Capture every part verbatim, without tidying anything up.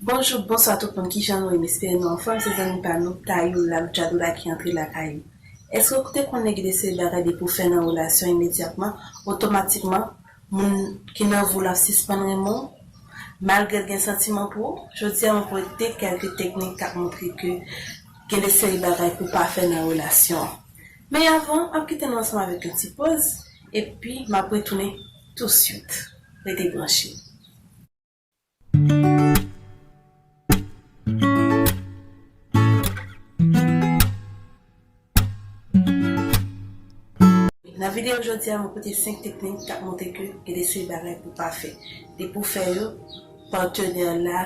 Bonjou, bonswa tout moun, kijan nou ye? M espere nou anfòm, se zanmi pa nou, Tayou la, Djadou la ki antre lakay ou. Èske ou te konnen gen de seri bagay depi w fè nan relasyon imedyatman, otomatikman, moun ki nan vi w la sispann renmen w, malgre l gen santiman pou ou? Jodi a, mwen pote kèlke teknik k ap montre ke gen de seri bagay pou w pa fè nan relasyon an. Men avan, m ap kite nou ansanm avèk yon ti poz, epi m ap retounen touswit. Rete branche. Nan videyo jodi a, mwen pote senk teknik k ap montre ke gen de seri bagay pou w pa fè. Depi w fè yo, patenè la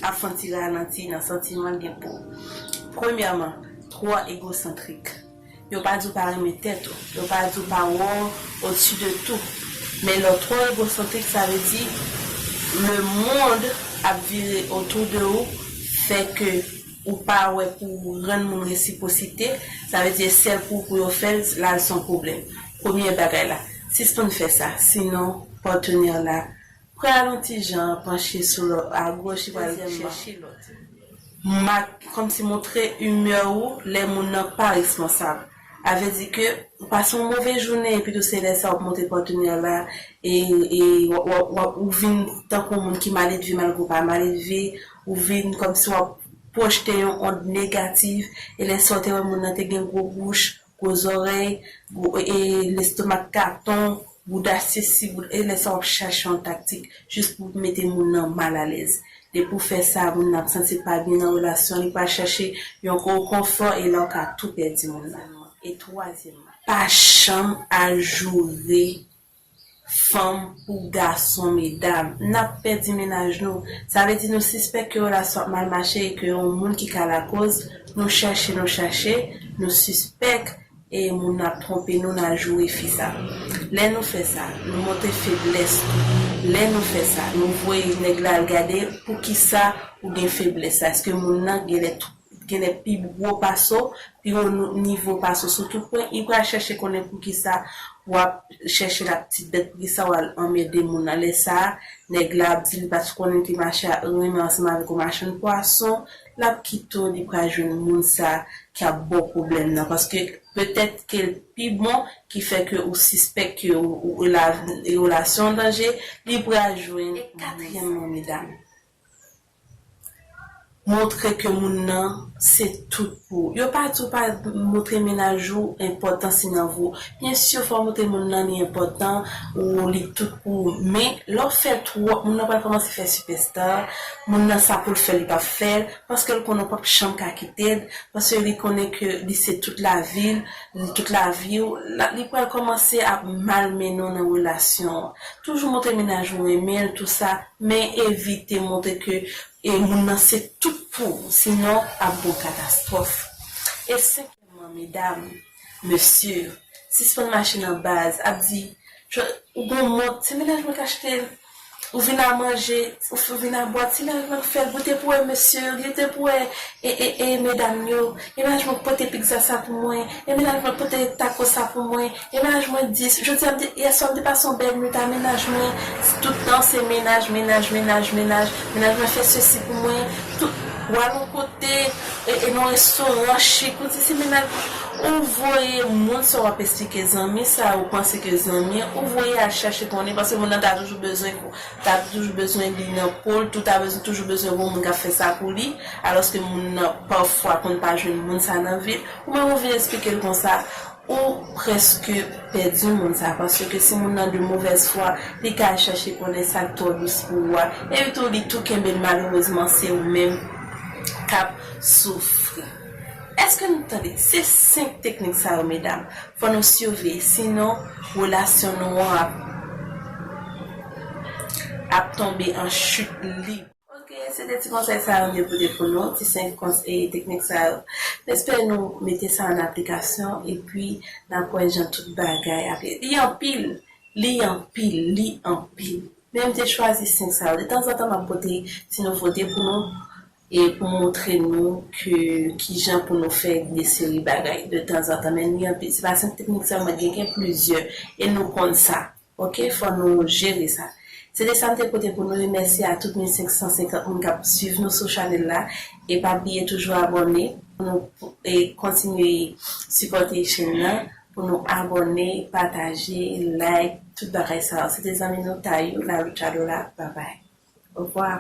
ap fè yon ti ralanti nan santiman l gen pou ou. Premyèman, twò egosantrik. Yo pa di w pa renmen tèt ou. Yo pa di w pa wè w au-dessus de tout. Men lè w twò egosantrik, sa vle di lemonn ap vire otou de ou, fè ke ou pa wè pou w rann moun resipwosite, sa vle di sèl pou, pou yo fè l, la se yon pwoblèm. Premye bagay la, sispann fè sa, sinon patenè la pral yon ti jan panche sou lòt, agoch, li pral chèche lòt. Mak, kòmsi montre imè ou lè moun nan pa responsab. A vle di ke ou pase yon move jounen epi tou se lè sa w ap montre patenè la e, e w, w, w, ou vin tankou yon moun ki maledve malgre w pa maledve, ou vin kòmsi w ap pwojte yon ond negatif, e lè sa w te wè moun nan te gen gwo bouch, gwo zòrèy, gwo, e, lestomak katon, bouda sesi, bouda, e lè sa w ap chache yon taktik jis pou mete moun nan malalèz. Depi w fè sa, moun nan ap santi l pa byen nan relasyon, li pral chache yon rekonfò, e la w ka tou pèdi moun nan. E twazyèmman, pa janm al joure fanm pou gason, medam. N ap pèdi mennaj nou. Sa vle di nou sispèk ke relasyon ap mal mache e ke yon moun ki ka lakoz, nou chèche, nou chèche, nou sispèk e moun nan ap twonpe nou, n al joure fi sa. Lè nou fè sa, nou montre feblès nou. Lè nou fè sa, nou voye nèg la al gade poukisa ou gen feblès sa. Èske moun nan genlè, genlè pi gwo pase w, pi wo nou, nivo pase w sou tout pwen, li pral chèche konnen poukisa w ap chèche la petite bête, poukisa w al anmède moun nan. Lè sa a, nèg la ap di li pa t konnen li te mache, renmen ansanm avèk yon machann pwason, l ap kite w, li pral jwenn moun sa a ki ap ba w pwoblèm nan. Paske petèt ke l pi bon, ki fè ke ou sispèk ke ou, ou, la, relasyon an danje, li pral jwenn. E katriyèmman, medam, montre ke moun nan se tout pou ou. Yo pa di w pa montre mennaj ou enpòtans li nan vi w. Byen si, fò w montre moun nan li enpòtan, ou li tout pou ou. Men, lè w fè l twòp, moun nan pral kòmanse fè sipèsta, moun nan sa pou l fè, li p ap fè l, paske l konnen w p ap janm ka kite l, paske li konnen ke li se tout lavi l, li tout lavi w, la, li pral kòmanse ap malmennen w nan relasyon an. Toujou montre mennaj ou renmen l, tou sa, men evite montre ke e moun nan se tout pou ou, sinon ap gon katastwòf. E senkyèmman, medam, mesye, sispann mache nan baz, ap di, ou gon mont, se mennaj mwen k achte l, ou vin a manje, ou vin a bwè, se mennaj mwen k fè l, goute pou wè mesye yo, goute pou wè e, e, e medam yo, e mennaj mwen k pote pizza sa pou mwen, e mennaj mwen k pote taco sa pou mwen, e mennaj mwen dis, jodi a m te, yè swa m te pase yon bèl nwit a mennaj mwen, tout tan se mennaj, mennaj, mennaj, mennaj, mennaj mwen fè sesi pou mwen, tout, w al yon kote, e, e nan yon restoran chik, ou di se mennaj, ou voye moun sa w ap esplike zanmi sa, ou panse ke zanmi, ou voye al chache konnen, paske moun nan ta toujou bezwen, ta toujou bezwen li nan po l, tou ta bezwen, toujou bezwen gon moun k ap fè sa pou li, alòske moun nan pafwa konn pa jwenn moun sa nan vi l, ou menm ou vin esplike l konsa, ou prèske pèdi moun sa, paske si moun nan de movèz fwa, li ka al chache konnen sa k twò dous pou ou a, epi tou li tou kenbe l, malerezman, se ou menm k ap soufri. Èske nou tande? Se senk teknik sa yo, medam. Fò nou siveye, sinon relasyon nou an ap, ap tonbe an chit lib. Ok, se de ti konsèy sa yo m te pote pou nou, ti senk kons-, e, teknik sa yo. M espere nou mete sa an aplikasyon, epi n ap wè jan tout bagay ap ye. Li anpil, li anpil, li anpil. Men m te chwazi senk sa yo. De tanzantan, m ap pote ti nouvote pou nou, e pou montre nou ke kijan pou nou fè de seri bagay de tanzantan. Men li anpil. Se pa senk teknik sèlman, gen, gen plizyè. E nou konn sa. Ok, fò nou jere sa. Se te sa m te pote pou nou. Mèsi a tout mil senk san senkant moun k ap swiv nou sou chanèl la. E pa bliye toujou abòne pou nou e kontinye sipòte chèn nan, pou nou abòne, pataje, like, tout bagay sa yo. Se te zanmi nou Tayou, la Richardo la. Babay. Ovwa.